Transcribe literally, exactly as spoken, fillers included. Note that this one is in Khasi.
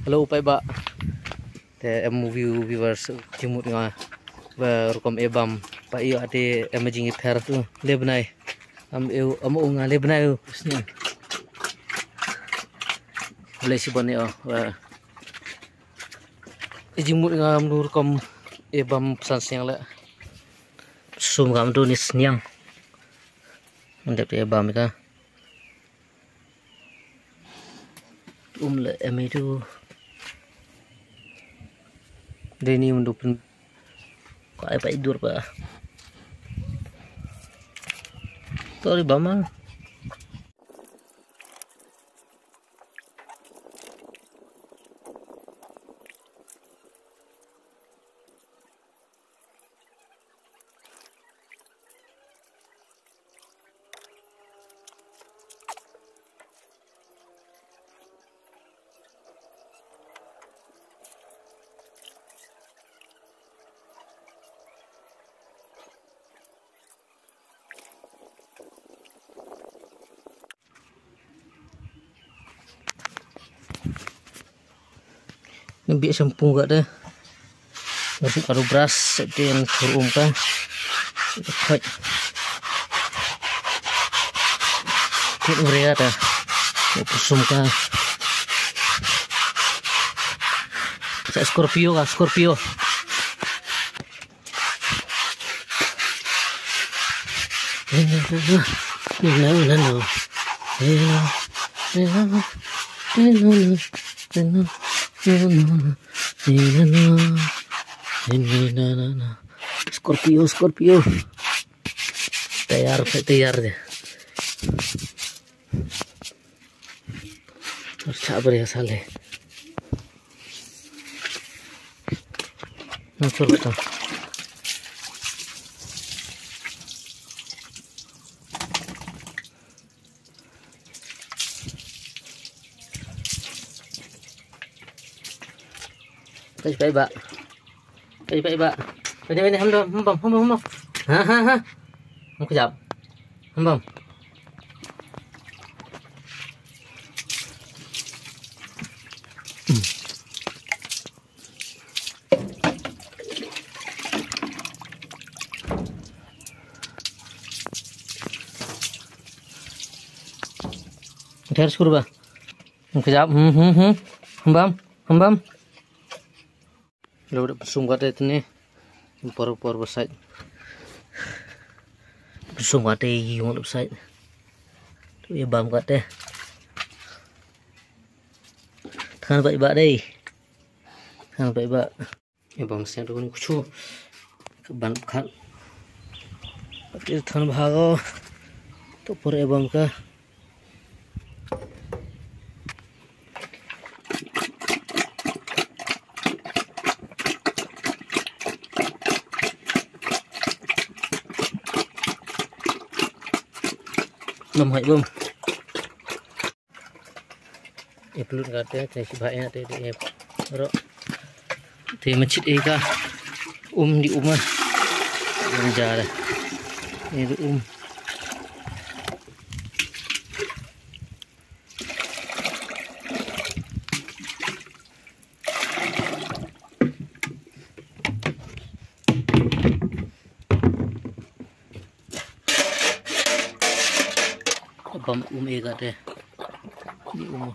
Hello, paidbah. Te em movie viewers, jingmut nga ba rukom e bam. Ba ïoh ate em jingïapher tu. Le bnai. Am eu, am u nga le bnai u. Sniang. Boleh si bone o. Ba. E jingmut nga am rukom e bam psan sniang le. Sum kam tu ni sniang. Mendep te e bam ka. Um le em itu. Deni untuk pen-, kai pa idur pa. Tori bama. Nang biak shampoo ka te. Nang biak aro brush te nang kur um ka. Khoi. Kut urea ta. Nang kur sum ka. Sa Scorpio ka, Scorpio. Scorpio, Scorpio. Tayar, tayar de. Sa bari sale. Nang sur betul. Kai pai ba. Kai pai ba. Kai pai ba. Ham dom, ham bom, ham bom, ham bom. Ha ha ha. Ham kejap. Ham bom. Ther skur ba. Kejap. Hmm, hmm, hmm. Hembam, hembam. Lo da sum kate tene. Por por besai. Sum kate yung besai. Tu e bam kate. Than ba ba dei. Than ba ba. E bam seng tu ni kuchu. Ka ban khat. Ka than bha ko. To por e bam ka. Nam hai bam. E plut kate, te shi ba e te, te e ro. Te machit e ka. Um di uma. Um jara. E di um. Bam um e kate. Di um.